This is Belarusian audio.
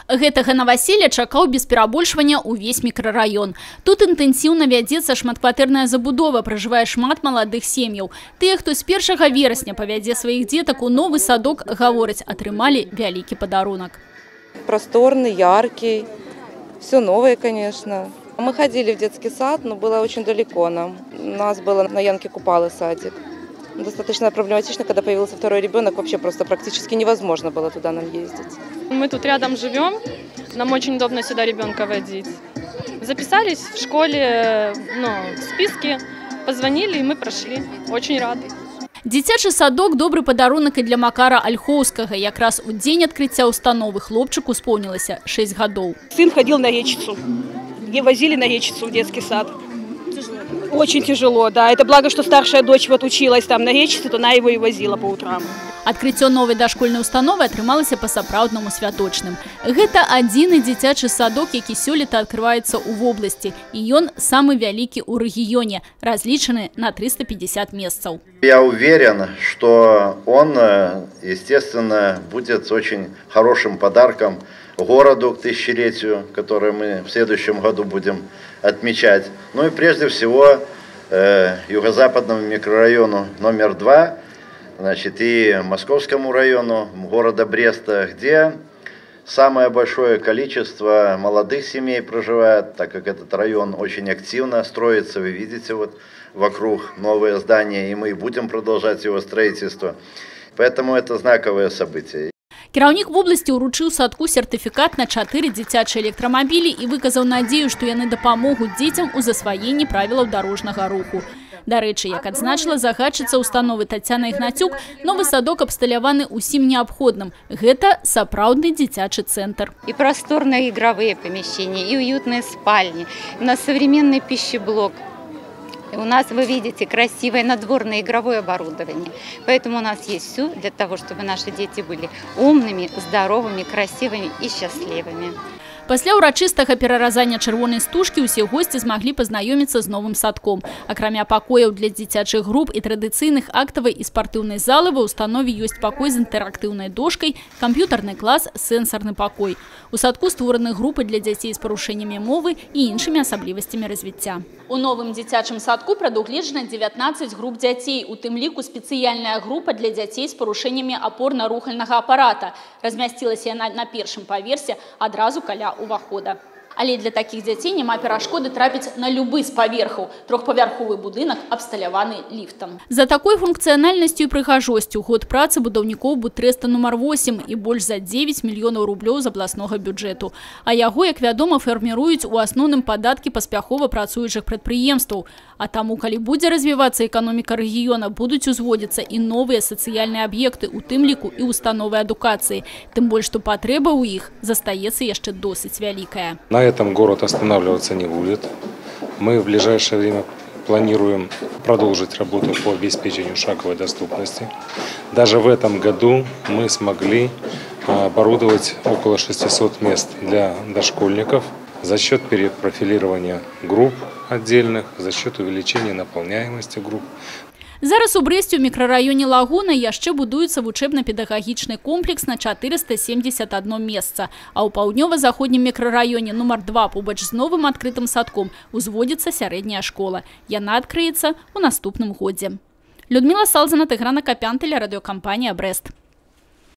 Гэтага наваселля чакаў без перабольшвання ўвесь мікрараён. Тут інтэнсіўна вядзецца шматкватэрная забудова, пражывае шмат маладых сем'яў. Тыя, хто з 1 верасня павядзе сваіх дзетак у новы садок, гавораць, атрымалі вялікі падарунак. Просторный, яркий, все новое, конечно. Мы ходили в детский сад, но было очень далеко нам. У нас было на Янке Купалы садик. Достаточно проблематично, когда появился второй ребенок, вообще просто практически невозможно было туда нам ездить. Мы тут рядом живем, нам очень удобно сюда ребенка водить. Записались в школе, ну, в списке, позвонили, и мы прошли. Очень рады. Дзіцячы садок – добры падарунак і для Макара Альхоўскага. Якраз у дзень адкрыцця установы хлопчыку споўнілася 6 гадоў. Сын ходил на Речицу, где возили на Речицу в детский сад. Очень тяжело, да. Это благо, что старшая дочь вот училась там на Речице, то она его и возила по утрам. Адкрыццё новай дашкольнай установы атрымалася па-сапраўднаму святочным. Гэта адзіны дзіцячы садок, які сёлета адкрываецца ў вобласці. І ён самы вялікі ў рэгіёне, разлічаны на 350 месцаў. Я уверен, что он, естественно, будет очень хорошим подарком городу к тысячелетию, которое мы в следующем году будем отмечать. Ну и прежде всего юго-западному микрорайону номер 2, значит, и Московскому району города Бреста, где самое большое количество молодых семей проживает, так как этот район очень активно строится, вы видите вот вокруг новые здания, и мы будем продолжать его строительство. Поэтому это знаковое событие. Кіраўнік вобласці ўручыў садку сертыфікат на 4 дзіцячыя электрамабілі і выказаў надзею, што яны дапамогуць дзецям у засваенні правілаў дарожнага руху. Дарэчы, як адзначыла загадчыца установы Тацяна Ігнацюк, новы садок абсталяваны ўсім неабходным. Гэта сапраўдны дзіцячы цэнтр. И просторные игровые помещения, и уютные спальни. У нас современный пищеблок. У нас, вы видите, красивое надворное игровое оборудование. Поэтому у нас есть все для того, чтобы наши дети были умными, здоровыми, красивыми и счастливыми. Пасля ўрачыстага пераразання чырвонай стужкі ўсе госці змаглі пазнаёміцца з новым садком. Акрамя пакояў для дзіцячых груп і традыцыйных актавай і спартыўнай залы, ва ўстанове ёсць пакой з інтэрактыўнай дошкай, камп'ютарны клас, сэнсарны пакой. У садку створаны групы для дзяцей з парушэннямі мовы і іншымі асаблівасцямі развіцця. У новым дзіцячым садку прадугледжана 19 груп дзяцей, у тым ліку спецыяльная група для дзяцей з парушэннямі апорна-рухальнага апарата. Размясцілася яна на першым паверсе адразу каля увахода. Але для такіх дзяцей няма перашкоды трапіць на любы з паверхаў. Трохпавярховы будынак абсталяваны ліфтам. За такой функцыянальнасцю і прыгажосцю год працы будаўнікоў Бутрэста нумар 8 і больш за 9 мільёнаў рублёў з абласнога бюджэту. А яго, як вядома, фарміруюць у асноўным падаткі паспяхова працуючых прадпрыемстваў. А таму, калі будзе развівацца эканоміка рэгіёна, будуць узводзіцца і новыя сацыяльныя аб'екты, у тым ліку і установы адукацыі. Тым больш, што патрэба ў іх застаецца яшчэ досыць вялікая. На этом город останавливаться не будет. Мы в ближайшее время планируем продолжить работу по обеспечению шаговой доступности. Даже в этом году мы смогли оборудовать около 600 мест для дошкольников за счет перепрофилирования групп отдельных, за счет увеличения наполняемости групп. Зараз у Брэсце ў мікрараёне Лагуна яшчэ будуецца вучэбна-педагагічны комплекс на 471 месца. А ў паўднёва-заходнім мікрараёне нумар 2 побач з новым адкрытым садком узводзіцца сярэдняя школа. Яна адкрыецца ў наступным годзе. Людміла Салзана, Тыгран Акапян, тэлерадыёкампанія «Брэст».